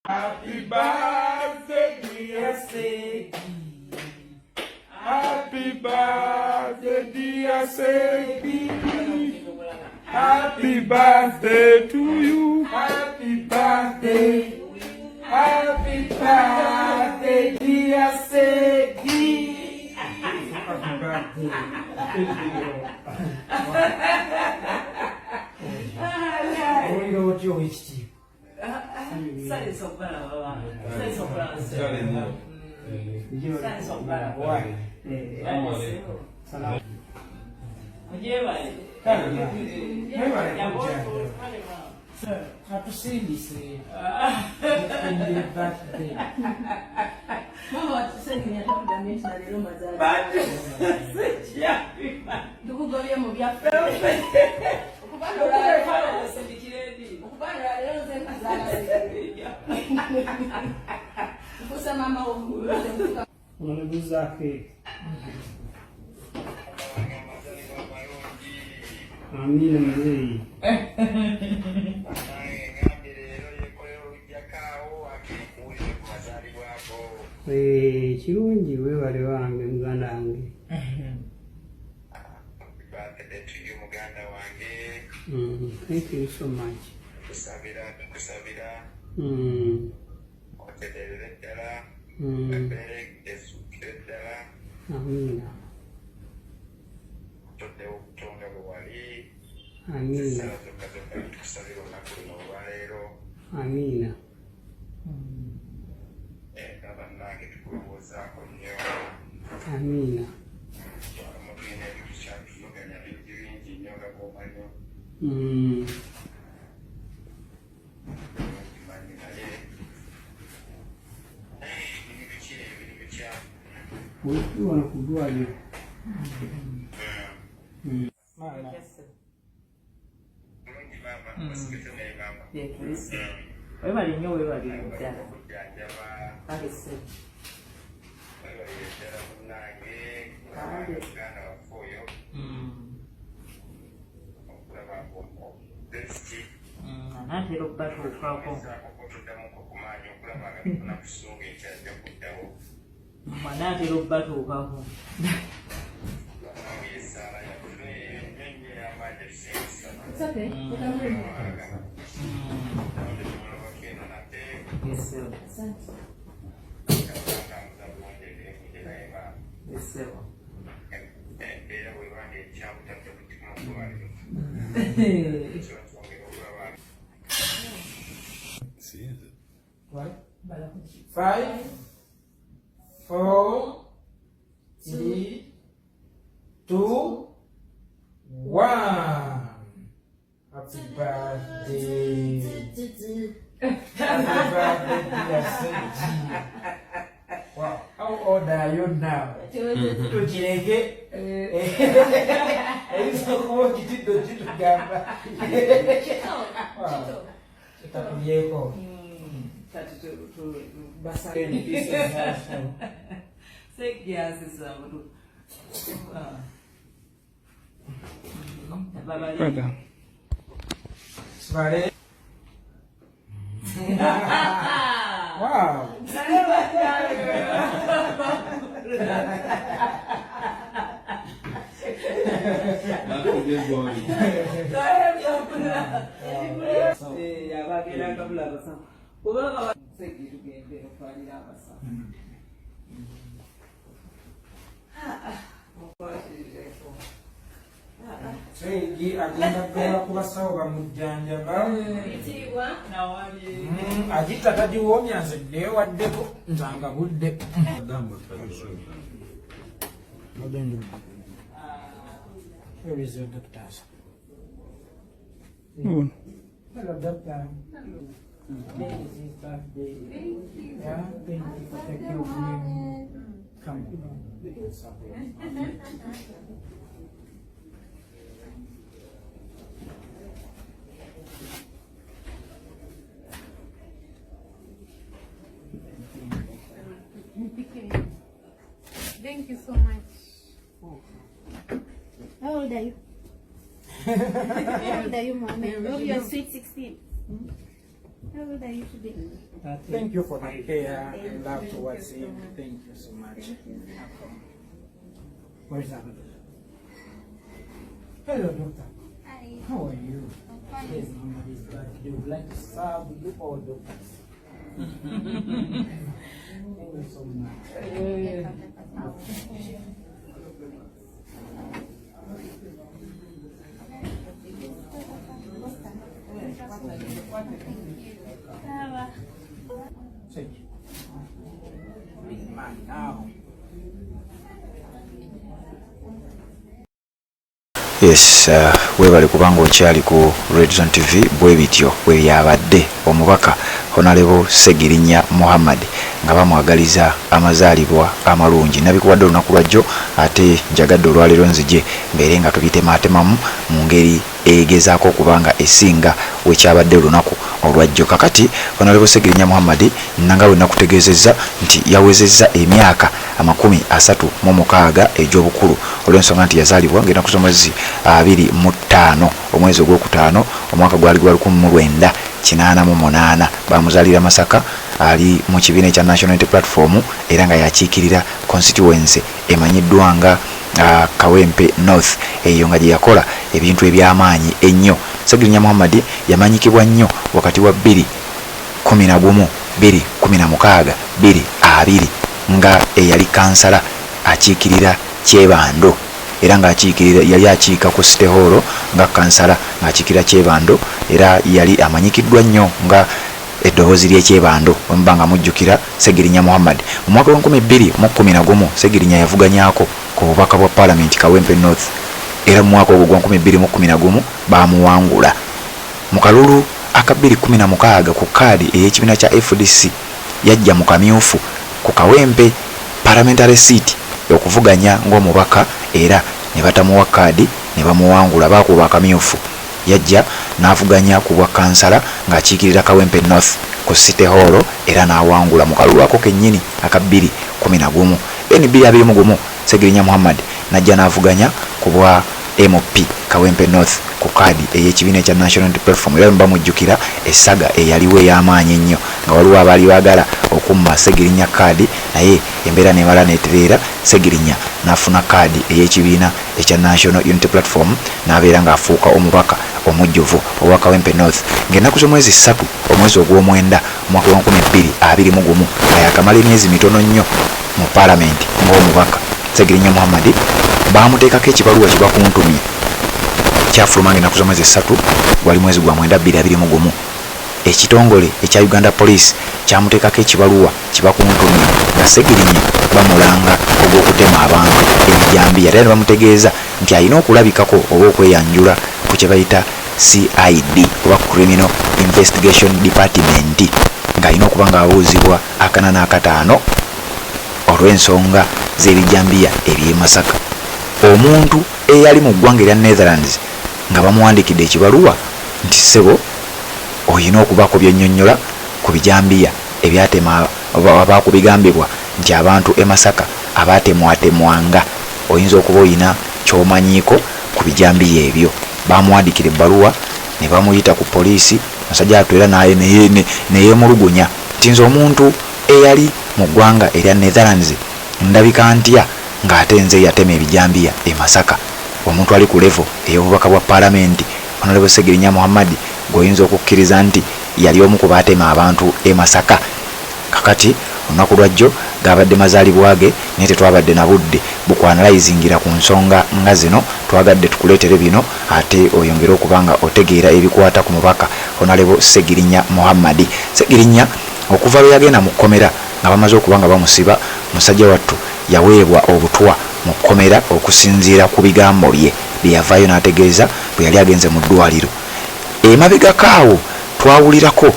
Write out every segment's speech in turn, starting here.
Happy birthday, dear Segi. Happy birthday, dear Segi. Happy birthday to you. Happy birthday. Happy birthday, dear Segi. Happy birthday. Owulira otya, owekitiibwa? Nsanyuse okubalaba, nsanyuse okulaba. Nsanyuse okubalaba. Mugyebale. Mwebale kujja. Atusindise birthday. Mama watusengenya takugambye nti naleero mazaala. Tukugobye mu byaffe. Okuba olwaleero nze mazaala. Nfuusa maama wo. Onebuuzaako. Amiina, muzeeyi. Ngambye leero yekolera olujjakaawo akikuwulire ku mazaalibwako. Eh, kirungi, weebale wange, muganda wange. Birthday to you, muganda wange. Thank you so much. Tukusabira, tukusabira oterere ddala, embeera essukkire ddala. Amiina. Toddewo okutonda bwe wali. Amiina. Essala zokka zokka tukusabira olunaku luno olwaleero. Amiina. Era bannange tukulowoozaako nnyo. Amiina. Abamu tulina ebintu kyatuvuganya bingi bingi nnyo nga bw'omanyi. Okimanyi, naye biri biki, biri bitya? Wetuli wano ku ddwaliro. Maama. Bulungi maama, osigeze naye maama. Webale nnyo, webale ddala. Okujjanjaba. Kale ssebo. Webalire ddala munnange, muganda waffe oyo, okulaba besti. Anaatera okubatuukako. Otuddamuko ku maanyi okulaba nga tufuna kusunga ekyajja kuddawo. Anaatera okubatuukako. Bannange essaala yaffe ennyo nnyo ey'amaanyi etusinzisa. It's okay. Tutamulemu. Tetulabako eno nate. Ssebo. Asante. Katambuza bulungi emirimu gye, naye maama Ssebo. embeera bwebanga ekyabutadde mutima mu ddwaliro, kiba twongera okulaba. What? Five, four, three, two, one. Happy birthday. Happy birthday, dear Seji. Wow, how old are you now? Tukireke. Eyinza okuba okitidde okitugamba. Wow. Kitakulyeko. Kati basa sekyasisa. Babale. Sibale. Wow. That's a good boy. Abagenda kabula abasawo kubanga segi tugende otwalire abasawo mukwatirireko. Seegi agenda kugenda ku basawo bamujjanjaba. Bitiibwa. Nawali. Agita tagiwoomya, nze neewaddeko nzanga budde. Madam. Where is your doctors? Ono. Hello, doctor. Today is his birthday. Thank you. Yeah, thank you for taking care of him. Come. Something. Nipike. Thank you so much. How old are you? How old are you, Mohammed? Oh, you're sweet 16. How old are you today? Thank you for the care and love towards him. Thank you so much. Where is that? Hello, doctor. Hi. How are you? I'm fine. Yes, Muhammad is back. They would like to serve you all, doctors. Thank you so much. Get some papers out. Sawa. Thank you. Big man now. Yes, webale kubanga okyali ku Red Zone TV. Bwe bityo bwe byabadde. Omubaka Honorable Ssegirinya Muhammad nga bamwagaliza amazaalibwa amalungi. Nabikuwadde olunaku lwajjo, ate njagadde olwaleero nzije mbeere nga tubitemaatemamu mu ngeri egezaako okuba nga esinga wekyabadde olunaku olwajjo. Kakati Honorable Ssegirinya Muhammad, nanga bwe nakutegeezezza nti yawezezza emyaka 36 egy'obukulu, olw'ensonga nti yazaalibwa ng'ennaku z'omwezi 25 omwezi ogwokutaano omwaka gwali gwa 1988. Bamuzaalira Masaka, ali mu kibiina ekya National Unity Platform era nga yakiikirira constituency emanyiddwa nga Kawempe North, eyo nga gye yakola ebintu eby'amaanyi ennyo. Ssegirinya Muhammad yamanyikibwa nnyo wakati wa 2011, 2016, 2020 nga eyali kansala akiikirira Kyebando, era ng'akiikirira, yali akiika ku City Hall nga kansala ng'akiikirira Kyebando, era yali amanyikiddwa nnyo nga eddoboozi ly'ekyebando. Bwemuba nga mujjukira Ssegirinya Muhammad, mu mwaka wa 2011 Ssegirinya yavuganyaako ku bubaka bwa Paalamenti Kawempe North, era mu mwaka ogwo gwa 2011 bamuwangula. Mu kalulu aka 2016 ku kaadi ey'ekibiina kya FDC yajja mu kamyufu ku Kawempe parliamentary seat okuvuganya ng'omubaka, era ne batamuwa kaadi ne bamuwangula, baakuba akamyufu. Yajja n'avuganya ku bwa kansala ng'akiikirira Kawempe North ku City Hall, era n'awangula mu kalulu ako kennyini aka 2011. Then 2021 Ssegirinya Muhammad n'ajja n'avuganya ku bwa MP Kawempe North ku kaadi ey'ekibiina ekya National Unity Platform, era bamujjukira essaga eyaliwo ey'amaanyi ennyo nga waliwo abaali baagala okumma Ssegirinya kaadi, naye embeera nemala netereera, Ssegirinya n'afuna kaadi ey'ekibiina ekya National Unity Platform n'abeera ng'afuuka omubaka omujjuvu owa Kawempe North. Ng'ennaku z'omwezi 3 omwezi ogw'omwenda omwaka gwa 2021, nga yakamala emyezi mitono nnyo mu paalamenti ng'omubaka, Ssegirinya Muhammad bamuteekako ekibaluwa kibakuntumye kyafuluma ng'ennaku z'omwezi 3 gwali mwezi gwa 9 2021. Ekitongole ekya Uganda Police kyamuteekako ekibaluwa kibakuntumye nga Ssegirinya bamulanga ogw'okutema abantu ebijambiya, era ne bamutegeeza nti alina okulabikako oba okweyanjula ku kye bayita CID oba Criminal Investigation Department, ng'alina okuba ng'abuuzibwa 405 olw'ensonga z'ebijambiya eby'e Masaka. Omuntu eyali mu ggwanga erya Netherlands nga bamuwandiikidde ekibaluwa nti ssebo oyina okubaako by'onnyonnyola ku bijambiya ebyatema oba ku bigambibwa nti abantu e Masaka abaatemwatemwanga, oyinza okuba oyina ky'omanyiiko ku bijambiya ebyo. Bamuwandiikira ebbaluwa ne bamuyita ku poliisi. Musajja wattu era ne yeemulugunya nti nze omuntu eyali mu ggwanga erya Netherlands ndabika ntya ng'ate nze yatema ebijambiya e Masaka? Omuntu ali ku level ey'obubaka bwa paalamenti, Honorable Ssegirinya Muhammad, gw'oyinza okukkiriza nti yali omu ku baatema abantu e Masaka? Kakati olunaku lwajjo gabadde mazaalibwa ge, naye tetwabadde na budde bukwanalayizingira ku nsonga nga zino. Twagadde tukuleetere bino ate oyongere okuba nga otegeera ebikwata ku mubaka Honorable Ssegirinya Muhammad. Ssegirinya okuva lwe yagenda mu kkomera nga bamaze okuba nga bamusiba, musajja wattu yaweebwa obutwa mu kkomera okusinziira ku bigambo bye bye yavaayo n'ategeeza bwe yali agenze mu ddwaliro. Emabegako awo twawulirako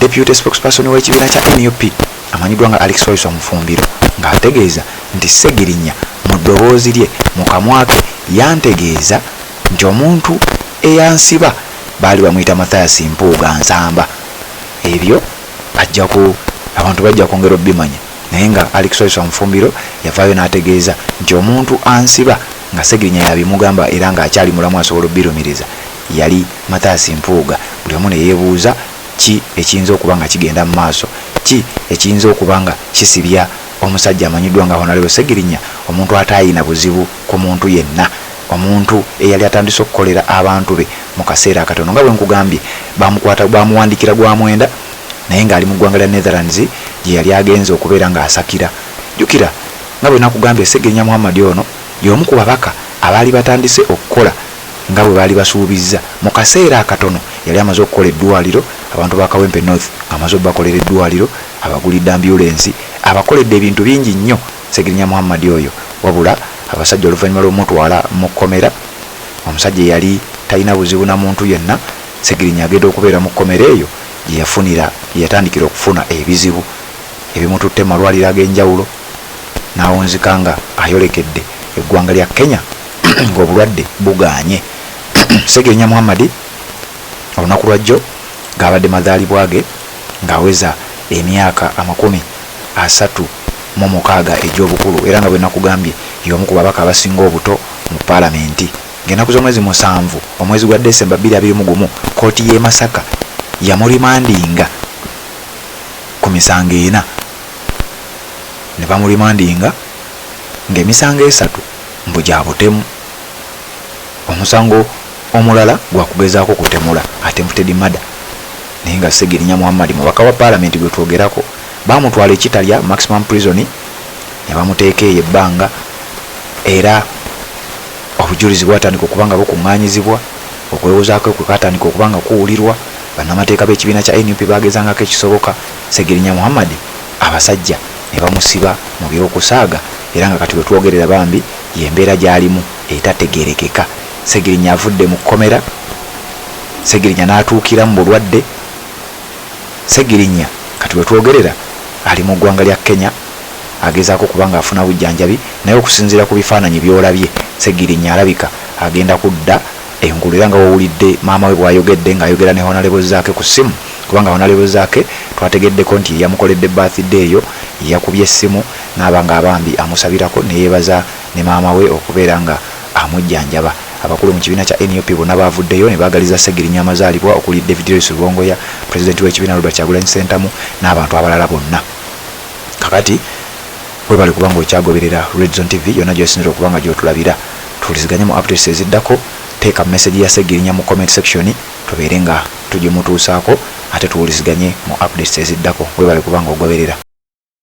deputy spokesperson w'ekibiina kya NUP amanyiddwa nga Alex Waiswa Mufumbiro ng'ategeeza nti Ssegirinya mu ddoboozi lye mu kamwa ke yantegeeza nti omuntu eyansiba baali bamuyita Mathias Mpuuga Nsamba. Ebyo ajja ku abantu bajja kwongera obbimanya, naye nga Alex Waiswa Mufumbiro yavaayo n'ategeeza nti omuntu ansiba nga Ssegirinya yabimugamba era ng'akyali mulamu asobola obbirumiriza yali Mathias Mpuuga. Buli omu ne yeebuuza Ki ekiyinza okuba nga kigenda mu maaso? Ki ekiyinza okuba nga kisibya omusajja amanyiddwa nga Honorable Ssegirinya, omuntu ataayina buzibu ku muntu yenna, omuntu eyali atandise okukolera abantu be mu kaseera akatono? Nga bwe nkugambye, bamukwata bamuwandikira gwa mwenda naye ng'ali mu ggwanga lya Netherlands gye yali agenze okubeera ng'asakira. Jjukira nga bwe nakugambye, Ssegirinya Muhammad ono y'omu ku babaka abaali batandise okukola nga bwe baali basuubizza. Mu kaseera akatono yali amaze okukola eddwaaliro, abantu ba Kawempe North ng'amaze obakolera eddwaaliro, abagulidde ambyulensi, abakoledde ebintu bingi nnyo Ssegirinya Muhammad oyo. Wabula abasajja oluvannyuma lw'omutwala mu kkomera, omusajja eyali talina buzibu na muntu yenna, Ssegirinya agenda okubeera mu kkomera eyo gye yafunira, gye yatandikira okufuna ebizibu ebimututte mu malwaliro ag'enjawulo n'awunzika nga ayolekedde eggwanga lya Kenya ng'obulwadde bugaanye. Ssegirinya Muhammad olunaku lwajjo gaabadde mazaalibwa ge ng'aweza emyaka 36 egy'obukulu, era nga bwe nakugambye y'omu ku babaka abasinga obuto mu paalamenti. Ng'ennaku z'omwezi 7 omwezi gwa Desemba 2021, kkooti y'e Masaka yamurimandinga ku misango 4, ne bamurimandinga ng'emisango 3 mbu gya butemu, omusango omulala gwa kugezaako kutemula, attempted murder. Naye nga Ssegirinya Muhammad mubaka wa paalamenti gwe twogerako, baamutwala e Kitalya Maximum Prison ne bamuteeka eyo ebbanga, era obujulizi bwatandika okuba nga bukuŋŋaanyizibwa, okwewozaako kwe kwatandika okuba nga kuwulirwa. Bannamateeka b'ekibiina kya nup baagezangako ekisoboka, Ssegirinya Muhammad abasajja ne bamusiba mu by'okusaaga, era nga kati we twogerera bambi y'embeera gy'alimu etategeerekeka. Ssegirinya avudde mu kkomera, Ssegirinya n'atuukira mu bulwadde. Ssegirinya kati we twogerera ali mu ggwanga lya Kenya agezaako okuba ng'afuna bujjanjabi, naye okusinziira ku bifaananyi by'olabye, Ssegirinya alabika agenda kudda engulu, era nga w'owulidde maama we bw'ayogedde ng'ayogera ne Honalebo Zaake ku ssimu, kubanga Honalebo Zaake twategeddeko nti ye yamukoledde birthday eyo, yakubye essimu n'aba nga abambi amusabirako ne yeebaza ne maama we okubeera nga amujjanjaba. Abakulu mu kibiina kya nup bonna baavuddeyo ne baagaliza Ssegirinya amazaalibwa okuli David Lewis Rubongoya, pulezidenti w'ekibiina Robert Kyagulanyi Ssentamu n'abantu abalala bonna. Kakati webale kuba nga okyagoberera Red Zone TV yonna gy'osinzira okuba nga gy'otulabira. Tuwuliziganye mu updates eziddako, teeka message ya Ssegirinya mu comment section tubeere nga tugimutuusaako ate tuwuliziganye mu updates eziddako. Webale kuba nga ogoberera.